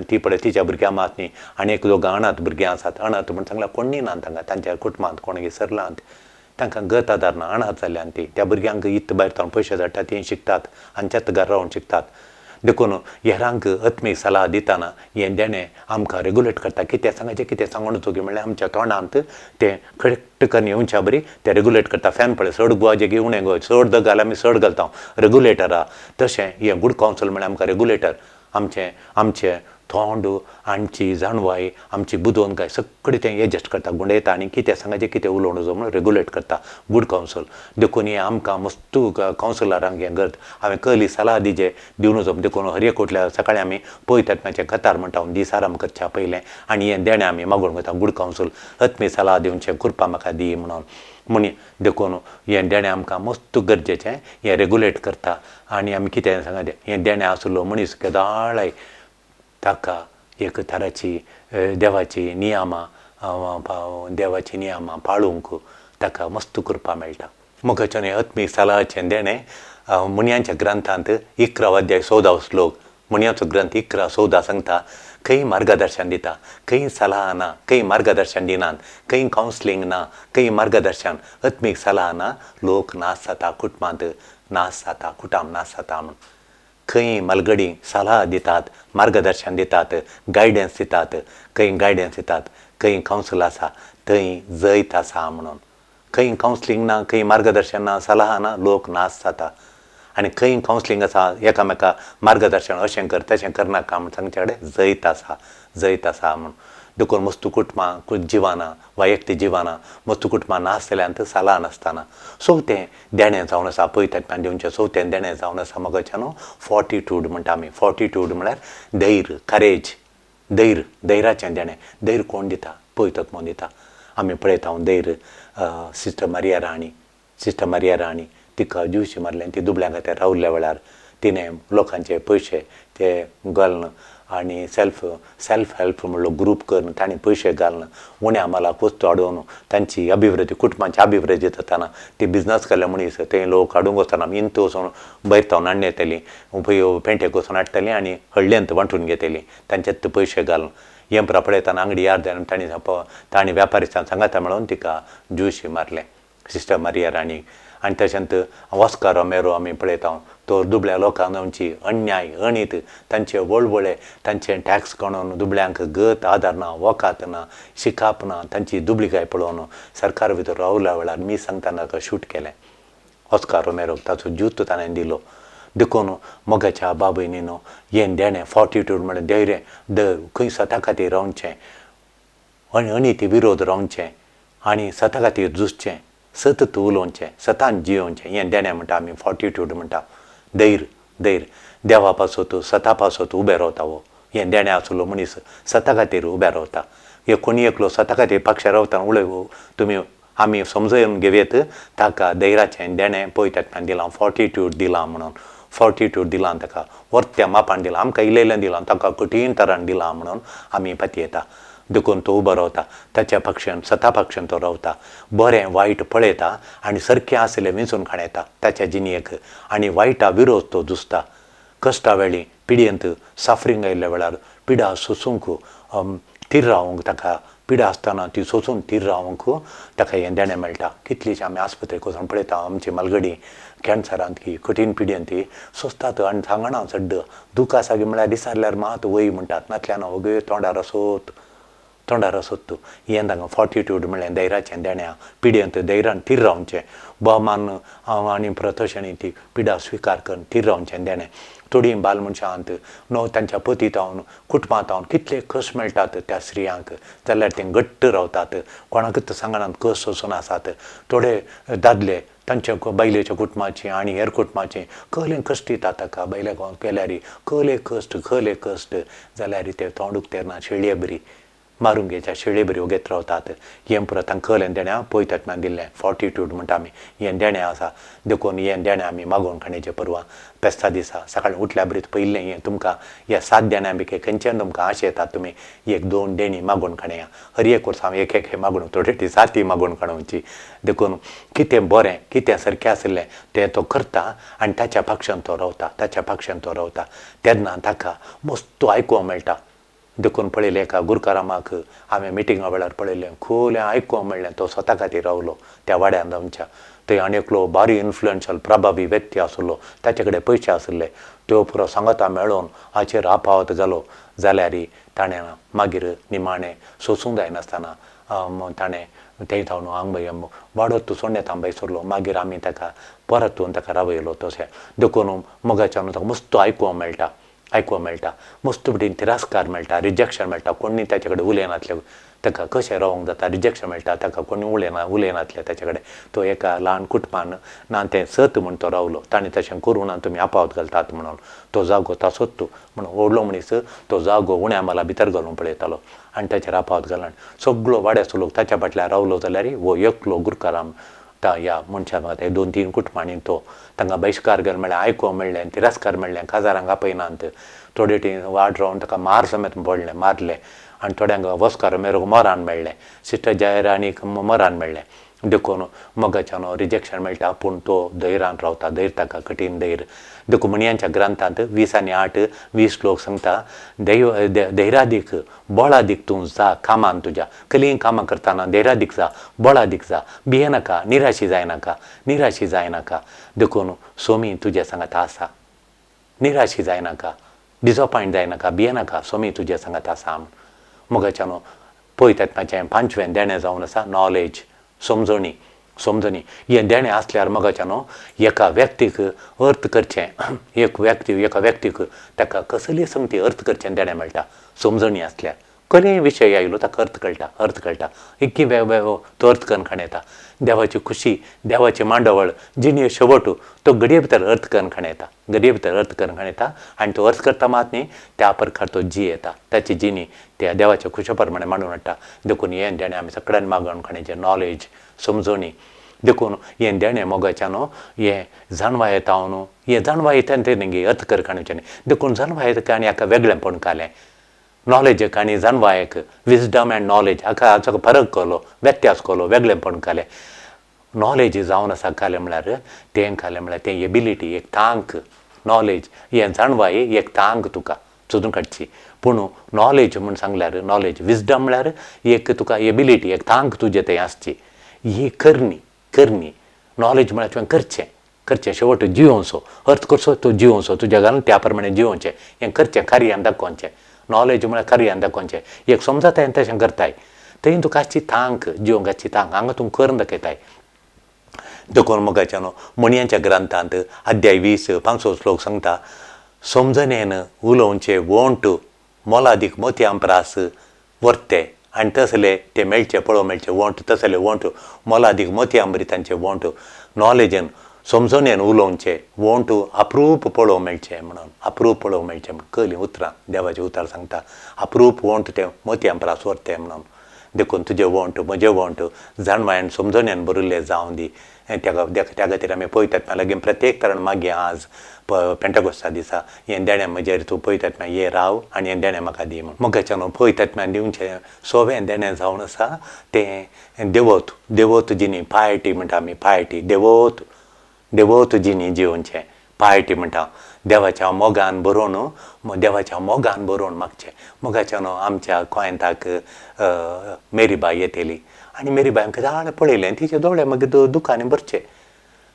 ती पळय तिच्या भुरग्यां मात न्ही आनी एक दोगां अनाथ भुरग्यां आसात. अनाथ म्हण सांगल्यार कोणूय ना तांकां, तांच्या कुटुंबांत कोणूय सरलांत, तांकां गत आदार ना, अनाथ जाल्यान ती. त्या भुरग्यांक इत्त भायर तावन पयशे धाडटा, तीं शिकतात, हांच्याच घरा रावन शिकतात. देखून हेरांक आत्मीक सलाह दितना हें देणें आमकां रेगुलेट करता. कितें सांगाचें कितें सांगून चुकी म्हणल्यार आमच्या तोंडांत तें करेक्ट करून येवच्या बरी तें रेगुलेट करता. फॅन पळय चड गोवाचें की उणें गोवा, चड दग घाल्यार आमी चड घालता, रेगुलेटर आहा. तशें हें गूड कावन्सल म्हणल्यार आमकां रेगुलेटर, आमचें आमचें तोंड, आमची जाणवाय, आमची बुदवंतकाय सगळें तें एडजस्ट करता, गुंडयता आनी कितें सांगाचें कितें उलोवंक जाय म्हणून रेगुलेट करता गूड कावन्सल. देखून हें आमकां मस्त कावन्सलरांक हें गरज. हांवें कहली सलाह दिजे दिवन वचप. देखून हर एक उठल्यार सकाळीं आमी पवित्र कतार म्हणटा दीस आराम करच्या पयलें आनी हें देणें आमी मागून घेता गूड कावन्सल, आत्मीक सलाह दिवचें कृपा म्हाका दी म्हणून म्हणी. देखून हें देणें आमकां मस्त गरजेचें, हें रेगुलेट करता. आनी आमी कितें सांगता हें देणें आसलो मनीस केदाळाय ताका एक तराची देवाची नियमां देवाची नियमां पाळूंक ताका मस्त कृपा मेळटा. मोगाच्यान आत्मीक सलाहाचें देणें मुनयांच्या ग्रंथांत 11 अध्याय 14 श्लोक, मुनयांचो ग्रंथ 11:14 सांगता, खंय मार्गदर्शन दिता, खंय सलाह ना, खंय मार्गदर्शन दिनात, खंय कावन्सलींग ना, खंय मार्गदर्शन आत्मीक सलाह ना, लोक नाश जाता, कुटुंबांत नाश जाता, कुटाम नाश जाता म्हूण. खंय मालगडी सलाह दितात, मार्गदर्शन दितात, गायडन्स दितात, खंय गायडन्स दितात, खंय कावन्सल आसा थंय जैत आसा म्हणून. खंय कावन्सलींग ना, खंय मार्गदर्शन ना, सलाह ना, लोक नाश जाता. आनी खंय कावन्सलींग आसा, एकामेका मार्गदर्शन अशें कर तशें करनाका म्हूण सांगचे कडेन जैत आसा, जैत आसा म्हूण. देखून मस्तू कुटुंबां जिवाना वा एकटी जिवाना मस्तू कुटुंबां नाश जाल्यान सलाह नासतना चवथें देणें जावन आसा पवित्र दिवचें. चवथें देणें जावन आसा मोगाच्या न्हू फॉर्टिट्यूड म्हणटा आमी. फॉर्टिट्यूड म्हळ्यार धैर्य, करेज, धैर्य, धैर्याचें देणें. धैर्य कोण दिता? पवित्र दिता. आमी पळयता धैर्य सिस्टर मारिया राणी, सिस्टर मारिया राणी तिका ज्यूशी मारलें, ती दुबळ्यां खातीर रावल्ल्या वेळार तिणें लोकांचे पयशे ते घालून आनी सेल्फ सेल्फ हेल्प म्हणलो ग्रूप करून तांणी पयशे घालून उण्या मालाक वस्तू हाडून तांची अभिवृद्धी, कुटुंबाची अभिवृद्धी जाताना. ती बिजनस केल्ले मनीस थंय लोक हाडूंक वचना, इंत वचून भायर तावन हाडून येतली, पेंटेक वचून हाडटली आनी हळ्ळेंत वांटून घेतली तांचेच पयशे घालून. हें पळयतना आंगडी याद जाली तांणी तांणी व्यापारिस्तान सांगाता मेळोवन तिका ज्यूशी मारलें सिस्टर मारिया राणी. आनी तशेंच ऑस्कर रोमेरो आमी पळयता, तो दुबळ्या लोकांक आमची अन्याय अणीत तांचे वळवळे तांचे टॅक्स काडून दुबळ्यांक गत आदार ना, वकात ना, शिकाप ना, तांची दुबळीकाय पळोवन सरकार भितर रावल्या वेळार मी सांगतना ताका शूट केलें ऑस्कर रोमेरोक, ताचो जूत ताणें दिलो. देखून मोगाच्या बाबयनीनो हें देणें फॉर्टिट्यूड म्हळ्यार धैर्य, खंय सता खातीर रावचें, अनिती विरोध रावचें आनी सता खातीर झुजचें, सतत उलोवचें, सतान जियोवचें, हें देणें म्हणटा आमी फॉर्टिट्यूड म्हणटा. धैर्य, धैर्य देवा पासत सता पासत उबें रावता. हो हें देणें आसलो मनीस सता खातीर उबें रावता. हे कोणी एकलो सता खातीर पक्षार रावता उलय तुमी आमी समजून घेवयेत ताका धैर्याचें देणें पवित्र दिलां, फॉर्टिट्यूड दिलां म्हणून. फॉर्टिट्यूड दिलां ताका, वर्त्या मापान दिलां, आमकां इल्लें दिलां, ताका कठीण तरान दिलां म्हणून आमी पातयेता. देखून तो उबो रावता ताच्या पक्षान, सता पक्षान तो रावता, बरें वायट पळयता आनी सारकें आसलें विंचून काडयता ताच्या जिणेक आनी वायटा विरोध तो झुजता. कश्टा वेळी पिड्येंत सफरींग आयिल्ल्या वेळार पिडा सोसूंक थीर रावंक ताका, पिडा आसतना ती सोसून थीर रावंक ताका हें देणें मेळटा. कितलीशी आमी आस्पत्रेक वचून पळयता आमची मालगडी कॅन्सरांत की कठीण पिड्येंत ती सोंसतात आनी सांगना चड दूख आसा की म्हळ्यार दिसारल्यार मात वय म्हणटात, नातल्यान वगय तोंडार असोत तोंडार सोदतू. हें तांकां फॉर्टिट्यूड म्हणलें धैर्याचें देणें. पिड्यांत धैर्यान थीर रावचें, भोवमान आनी तशें ती पिडा स्विकार करून थीर रावचें देणें. थोडीं बाल मनशां न्हू तांच्या पती जावन कुटुंबां जावन कितले कश्ट मेळटात त्या स्त्रियांक, जाल्यार ते घट्ट रावतात, कोणाकूच सांगनात, कश्ट सोंसून आसात. थोडे दादले तांच्या बायलेच्या कुटुंबाचे आनी हेर कुटुंबाचे कहले कश्ट दितात ताका, बायले केल्यार कहले कश्ट कहले कश्ट, जाल्यार ते तोंड उक्तेरना, शेळये बरी मारूंक घेच्या शेळये बरी वगेत रावतात. हें पुरो तांकां कहलें देणें पळयतात ना दिल्लें फॉर्टिट्यूड म्हणटा आमी, हें देणें आसा. देखून हें देणें आमी मागोवन खाण्याचें परवां फेस्ता दिसा सकाळीं उठल्या बरीच पयलें हें तुमकां ह्या 7 देण्यां पैकी खंयच्यान तुमकां आशा येतात तुमी 1 2 देणीं मागोवन खाणया. हर एक वर्सा हांव एक एक मागून थोडे ती 7 मागोवन काडोवची. देखून कितें बरें कितें सारकें आशिल्लें तें तो करता आनी ताच्या पक्षान तो रावता, ताच्या पक्षान तो रावता. तेन्ना ताका मस्त आयकूंक मेळटा. देखून पळयलें एका गुरकारामाक हांवें मिटिंगा वेळार पळयलें, खोलें आयकूंक मेळ्ळें, तो स्वता खातीर रावलो त्या वाड्यान आमच्या. थंय आनी एकलो बारी इन्फ्लुएन्शल प्रभावी व्यक्ती आसलो, ताचे कडेन पयशे आशिल्ले, त्यो पुरो सांगता मेळोवन हाचेर आपावत घालो. जाल्यार ताणें मागीर निमाणें सोसूंक जायनासतना ताणें थंय जावन हांगा वाडत सोडण्यात हांगा सरलो. मागीर आमी ताका परतून ताका रावयलो तशें. देखून मोगाच्यान ताका मस्त आयकूंक मेळटा, आयकूंक मेळटा, मस्त बटीन तिरस्कार मेळटा, रिजेक्शन मेळटा, कोणी ताचे कडेन उलयनासले, ताका कशें रावंक जाता, रिजेक्शन मेळटा, ताका कोणी उलयनासले ताचे कडेन. तो एका ल्हान कुटुंबान ना तें सत म्हूण तो रावलो, ताणें तशें करूं ना तुमी आपावत घालतात म्हणून तो जागो तासोच तूं म्हणून व्हडलो मनीस तो जागो उण्या माला भितर घालूंक पळयतालो आनी ताचेर आपावत घालून सगळो वाड्याचो लोक ताच्या फाटल्यान रावलो. जाल्यार हो एकलो गुरकाराम ह्या मनशां ते 2 3 कुटुंबांनी तो तांकां बहिश्कार घाल मेळ्ळें, आयकूंक मेळ्ळें, तिरस्कार मेळ्ळें, काजारांक आपयनात, थोडे टी वाड रावन ताका मार समेत पडलें, मारलें आनी थोड्यांक वस्कार मेरोक मरान मेळ्ळें, सिस्टर जयराणीक मरान मेळ्ळें. देखून मोगाच्यान रिजेक्शन मेळटा, पूण तो धैर्यान रावता, धैर्य ताका कठीण धैर्य. देखून म्हणयांच्या ग्रंथांत 20 आनी 8 20 लोक सांगता, धैर्यादीक बळादीक तूं जा कामान तुज्या, कसलींय कामां करतना धैर्यादीक जा, बळादीक जा, भियेनाका, निराशी जायनाका, निराशी जायनाका. देखून सोमी तुज्या सांगात आसा, निराशी जायनाका, डिसअपॉयंट जायनाका, भियेनाका, सोमी तुज्या सांगात आसा. मोगाच्यान पळयतात म्हाजें 5वें देणें जावन आसा नॉलेज, समजणी. समजणी हें देणें आसल्यार मोगाच्यान एका व्यक्तीक अर्थ करचें, एक व्यक्ती एका व्यक्तीक ताका कसली संगती अर्थ करचें देणें मेळटा. समजणी आसल्यार कसलेय विशय आयलो ताका अर्थ कळटा, अर्थ कळटा, इतकी वेगवेगळो तो अर्थ करून खाण येता. देवाची खुशी, देवाची मांडवळ, जिणे शेवट तो घडये भितर अर्थ करून खाण येता, घडये भितर अर्थ करून खाण येता आनी तो अर्थ करता मात न्ही त्या प्रकार तो जी येता, ताची जिणी त्या देवाच्या खुशे प्रमाणे मांडून हाडटा. देखून हें देणें आमी सगळ्यांनी मागोवन खाण्याचें नॉलेज, समजणी. देखून हें देणें मोगाच्यान हें जाणवाय येता न्हू, हें जाणवाय येता तें न्ही अर्थ कर खाणचें न्ही. देखून जाणवाय येता आनी हाका वेगळेंपण घालें, नॉलेज आनी जाणवायक, विजडम अँड नॉलेज हाका हाचो फरक केलो, व्यत्यास केलो, वेगळेंपण घालें. नॉलेज जावन आसा घालें म्हळ्यार तें घालें म्हळ्यार तें एबिलिटी, एक तांक, नॉलेज हें जाणवाय एक तांक तुका सोदून काडची. पूण नॉलेज म्हूण सांगल्यार नॉलेज विजडम म्हळ्यार एक तुका एबिलिटी, एक तांक तुजें थंय आसची, ही करणी, करणी. नॉलेज म्हळ्यार तुवें करचें, करचें शेवट जियोवचो, अर्थ करचो तो जियोवचो, तुज्या घालून त्या प्रमाणे जियोवचें, हें करचें कार्यान दाखोवचें. नॉलेज म्हळ्यार कार्यान दाखोवचें, एक समजताय आनी तशें करताय, थंय तुका आसची तांक, जिवंक आसची तांक, हांगा तूं करून दाखयताय. देखून मोगाच्यान म्हणयांच्या ग्रंथांत अध्याय 20 5 श्लोक सांगता, समजणेन उलोवचें वोंट मोलादीक मोतयां प्रास वर्ते आनी तसले ते मेळचे पळोवंक मेळचे वोंट, तसले वोंट मोलादीक मोतयां बरी तांचे वोंट, नॉलेजन समजणेन उलोवचें वोंट अप्रूप पळोवंक मेळचें म्हणून, अप्रूप पळोवंक मेळचें म्हणून कहलीं उतरां देवाचीं उतरां सांगता, अप्रूप वोंट ते मोतयां प्रास वर्ते म्हणून. देखून तुजें वोंट म्हजें वोंट जाणवायन समजणेन बरयल्लें जावं दी. त्या खातीर आमी पळयतात लागीं प्रत्येक तरण मागीर आज पेंटाकोस्ता दिसा हें देणें म्हजेर तूं पळयतात हे राव आनी हें देणें म्हाका दी म्हूण. मोगाच्यान पळयतात दिवचें सोवें देणें जावन आसा तें देवत, देवत जिणी पायटी म्हणटा आमी, पायटी, देवत, देवत जिणी जिवचें पायटी म्हणटा. देवाच्या मोगान बरोवन, देवाच्या मोगान बरोवन मागचें. मोगाच्यान आमच्या गोंयांताक मेरीबाय येतली आनी मेरीबाय आमकां जाण पळयलें तिचे दोळे मागीर दुकांनी भरचे.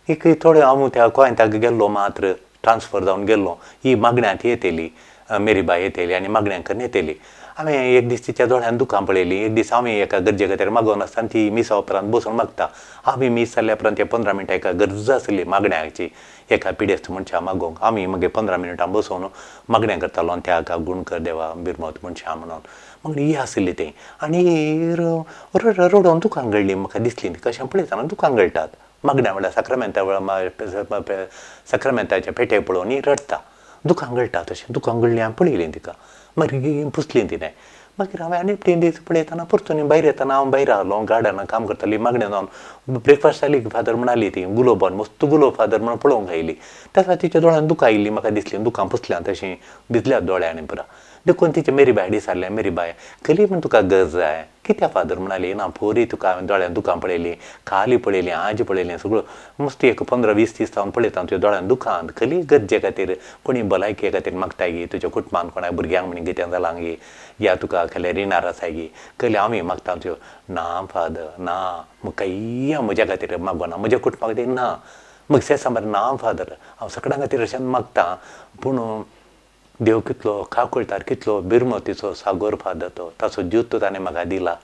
एक थोडे हांव त्या गोंयांताक गेल्लो मात्र ट्रान्सफर जावन गेल्लो, ही मागण्यांत येतली मेरीबाय येतली आनी मागण्यांक येतली हांवें एक दीस तिच्या दोळ्यान दुकां पळयलीं. एक दीस हांवें एका गरजे खातीर मागोवन आसतना ती मिसा उपरांत बसून मागता. आमी मीस जाल्या उपरांत ते 15 मिनटां एका गरज आसली मागण्याची, एका पिडेस्त मनशा मागोवंक. आमी मागीर 15 मिनटां बसून मागणें करतालो आनी त्या गुण कर देवा बिरमत मनशां म्हणून. मागीर ही आसली ती आनी रडोवन दुकां गळ्ळी. म्हाका दिसली ती कशें पळयतना दुकां गळटात मागण्या वेळार, साक्रामेंता वेळार, साक्रामेंताचे पेटे पळोवन ही रडटा, दुकां गळटा. तशें दुकां गळ्ळीं हांवें पळयलीं तिका. मागीर पुसलीं तिणें. मागीर हांवें आनी 3 दीस पळयतना परतून भायर येतना हांव भायर आहलो, गार्डनान काम करताली. मागणें जावन ब्रेकफास्ट जाली की फादर म्हणाली ती गुलोब मस्त गुलोब फादर म्हणून पळोवंक आयली. तेन्ना तिच्या दोळ्यान दुकां आयिल्लीं म्हाका दिसलीं. दुकां पुसल्यां तशीं भिजल्या दोळ्यांनी पुरा. देखून तिचें मेरी बाय विचारलें, मेरी बाय खरी म्हण तुका गरज जाय कित्याक? फादर म्हणाली ना पोरी तुका हांवें दोळ्यान दुकां पळयलीं, काली पळयलीं, आज पळयलीं, सगळ्यो मस्त एक 15-20 दीस हांव पळयता तुज्या दोळ्यान दुकां. खरी गरजे खातीर कोणी भलायके खातीर मागताय गी, तुज्या कुटुंबान कोणा भुरग्यांक म्हण कितें जालां गी, या तुका कसलें रिणार आसाय गी, कहले आमी मागता तुज्यो. ना फादर ना, कांय म्हज्या खातीर मागोना, म्हज्या कुटुंबा खातीर ना. मग सेसांबर ना फादर, हांव सगळ्यां खातीर अशें मागता, पूण देव कितलो काकुळटार, कितलो बिरमतीचो सागोर फादर तो, ताचो ज्यूत ताणें म्हाका दिला.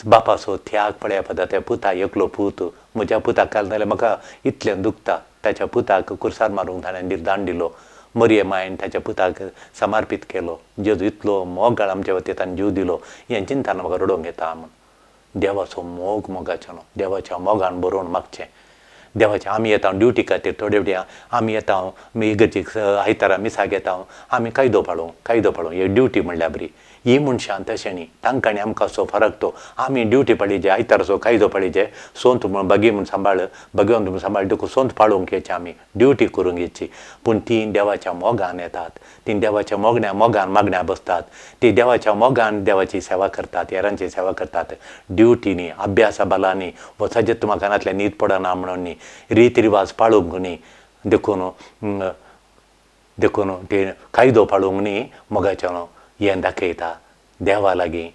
बापाचो त्याग पळया फादर, त्या पुता एकलो पूत, म्हज्या पुताक काल जाल्यार म्हाका इतलें दुखता. ताच्या पुताक कुर्सार मारूंक ताणें निर्दान दिलो, मरिये मायन ताच्या पुताक समर्पीत केलो. जेजू इतलो मोगाळ आमच्या वतीन ताणें जीव दिलो, हें चिंतना म्हाका रडोवंक येता म्हूण. देवाचो मोग मोगाचो न्हू, देवाच्या मोगान बरोवन मागचें. देवाचें आमी येता ड्युटी खातीर, थोडे फावटी आमी येता इगर्जेक आयतारा मिसाक येता, आमी कायदो पाळूं, कायदो पाळूं, ही ड्युटी म्हणल्यार बरी. ही मनशां तशें न्ही, तांकां आनी आमकां असो फरक तो. आमी ड्युटी पाळीजे, आयतारचो कायदो पाळीजे, सोंत म्हण बगी म्हूण सांबाळ, भगवंत म्हूण सांबाळ, देखून सोंत पाळूंक येची, आमी ड्युटी करूंक येची. पूण तीं देवाच्या मोगान येतात, तीं देवाच्या मोगण्या मोगान मागण्या बसतात, तीं देवाच्या मोगान देवाची सेवा करतात, हेरांची सेवा करतात. ड्युटी न्ही, अभ्यासा बलांनी वचाचें तुमकां कानांतल्यान न्हीद पडना म्हणून न्ही, रिती रिवाज पाळूंक न्ही, देखून देखून ते कायदो पाळूंक न्ही. मोगाचें हें दाखयता देवा लागीं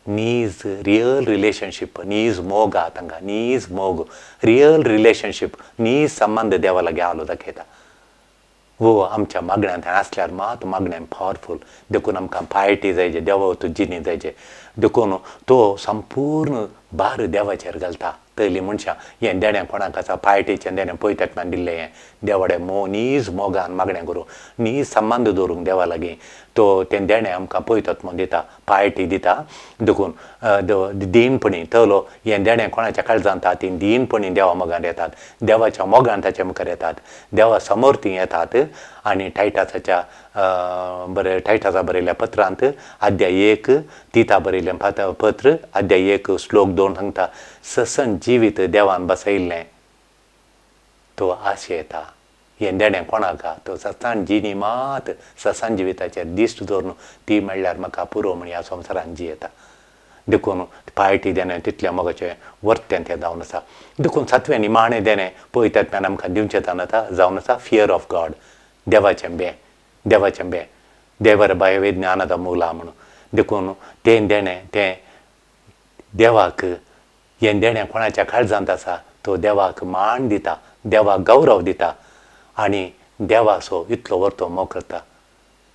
नीज रियल रिलेशनशीप, नीज मोग आहा तांकां, नीज मोग, रियल रिलेशनशीप, नीज संबंद देवा लागीं आहलो दाखयता. वो आमच्या मागण्यांत आसल्यार मात मागण्यान पावरफूल. देखून आमकां पायटी जायचे, देवा जिणी जायचे. देखून तो संपूर्ण भार देवाचेर घालता. तयलीं मनशां हें देणें कोणाक आसा, पायटीचें देणें पयताक दिल्लें हें देवाडे मो नीज मोगान मागणें करूं, नीज संबंद दवरूंक देवा लागीं, तो तें देणें आमकां पयतात म्हूण दिता, पायटी दिता. देखून दीनपणी तलो हें देणें कोणाच्या काळजांत आहा, तीं दीनपणी देवा मोगान येतात, देवाच्या मोगान ताच्या मुखार येतात, देवा समोर तीं येतात. आनी टायटसाच्या बरें टायटसा बरयल्ल्या पत्रांत अध्याय 1, तिता बरयल्लें पत्र अध्याय 1 श्लोक 2 सांगता, ससन जिवीत देवान बसयल्लें तो आशेता येता. हें देणें कोणाक आहा, तो ससान जिणी मात ससान जिविताचेर दिश्ट दवरून ती म्हणल्यार म्हाका पुरो म्हण ह्या संवसारान जियेता. देखून पायटी देणें तितलें मोगाचें वर्तें तें जावन आसा. देखून सातवें निमाणें देणें पयतात आमकां दिवचें जावन आसा फियर ऑफ गॉड, देवाचें बें, देवाचें बें, देवर भयवे ज्ञानाचा मुला म्हणून. देखून तें देणें तें देवाक, हें देणें कोणाच्या काळजांत आसा तो देवाक मान दिता, देवाक गौरव दिता आनी देवाचो इतलो वर्तो मोग करता.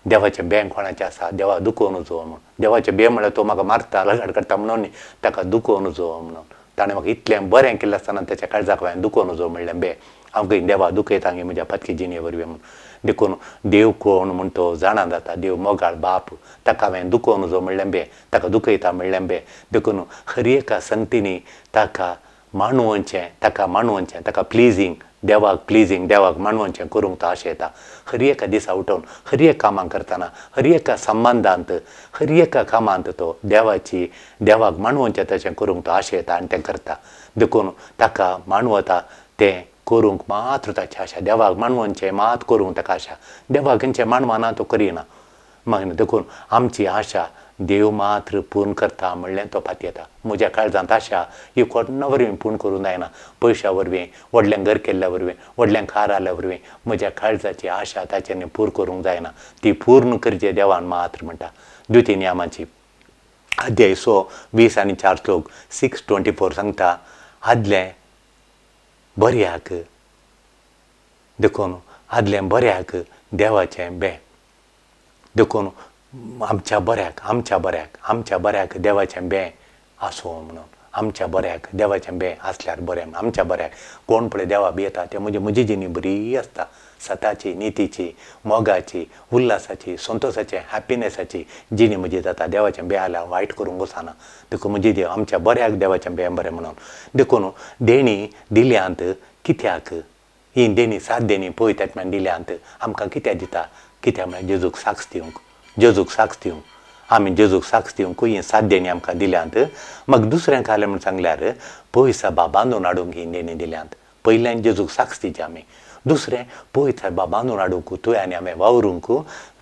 देवाचें बें कोणाचें आसा, देवा दुखोवन जो म्हणून. देवाचें बें म्हळ्यार तो म्हाका मारता, लगाड करता म्हणून न्ही, ताका दुखोवन जो म्हणून. ताणें म्हाका इतलें बरें केल्लें आसतना ताच्या काळजाक हांवें दुखोवन जो म्हणलें बें, हांव खंय देवा दुखयता गे म्हज्या पातकी जिणे वरवीं म्हणून. देखून देव कोण म्हूण तो जाणा जाता, देव मोगाळ बाप, ताका हांवें दुखोवन जो म्हणलें बें, ताका दुखयता म्हणलें बें. देखून हर एका संगतींनी ताका मानवचें, ताका मानवचें, ताका प्लिजींग, देवाक प्लिजींग, देवाक मानवचें करूंक तो आशेता. हर एका दिसा उठोवन हर एक कामां करतना, हर एका संबंदांत, हर एका कामांत तो देवाची, देवाक मानवचें तशें करूंक तो आशेता आनी तें करता. देखून ताका मानवता तें करूंक मात्र ताची आशा, देवाक मानवचें मात करूंक ताका आशा, देवाक खंयचें मानवना तो करिना. मागीर देखून आमची आशा देव मात्र पूर्ण करता म्हणलें तो पातयेता. म्हज्या काळजांत आशा ही कोणा वरवीं पूर्ण करूंक जायना, पयशां वरवीं, व्हडलें घर केल्ल्या वरवीं, व्हडलें कार आल्या वरवीं म्हज्या काळजाची आशा ताच्यानी पूर्ण करूंक जायना. ती पूर्ण करचे देवान मात्र म्हणटा. द्वितीय नियमाची अध्याय 6 20 आनी 4 श्लोक 6:24 सांगता, आदलें बऱ्याक, देखून आदलें बऱ्याक देवाचें बें. देखून आमच्या बऱ्याक आमच्या बऱ्याक आमच्या बऱ्याक देवाचें बें आसूं म्हणून आमच्या बऱ्याक देवाचें बें आसल्यार बरें आमच्या बऱ्याक. कोण पळय देवा भियेता ते म्हणजे म्हजी जिणी बरी आसता, सताची, नितीची, मोगाची, उल्हासाची, संतोसाची, हॅपिनॅसाची जिणी म्हजी जाता. देवाचें बें आल्यार वायट करूंक वचना. देखून म्हजी देव आमच्या बऱ्याक देवाचें बें बरें म्हणून. देखून देणी दिल्यांत कित्याक, ही देणी सात देणी पळय आत्म्यान दिल्यांत आमकां कित्याक दिता, कित्याक म्हळ्यार जेजूक साक्ष दिवंक, जेजूक साक्ष दिवंक. आमी जेजूक साक्ष दिवंकूय हीं सात देणी आमकां दिल्यांत. मागीर दुसरें कालें म्हूण सांगल्यार पळय सायबा बांदून हाडूंक हीं देणी दिल्यांत. पयल्यान जेजूक साक्ष दिवची आमी, दुसरें पळय सायबा बांदून हाडूंक तुवें आनी हांवें वावरूंक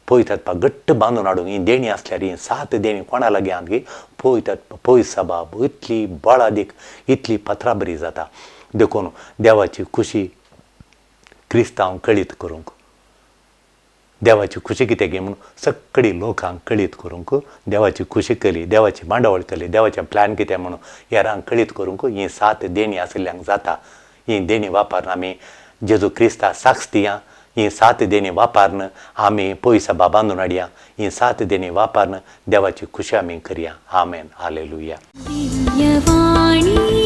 पळय सायबा घट्ट बांदून हाडूंक हीं देणी आसल्यार हीं सात देणी कोणा लागीं आहात की पळय पळय सायबा इतली बळादीक इतली पत्रां बरी जाता. देखून देवाची खुशी क्रिस्तांव कळीत करूंक, देवाची खुशी कितें गी म्हणून सगळी लोकांक कळीत करूंक, देवाची खुशी केली, देवाची मांडावळ केली, देवाचें प्लॅन कितें म्हणून हेरांक कळीत करूंक हीं सात देणी आशिल्ल्यांक जाता. हीं देणी वापरून आमी जेजू क्रिस्ता साक्ष दिया, हीं सात देणी वापरून आमी पयसा बांदून हाडया, हीं सात देणी वापरून देवाची खुशी आमी करया. आमेन, हालेलुया. दिव्यवाणी.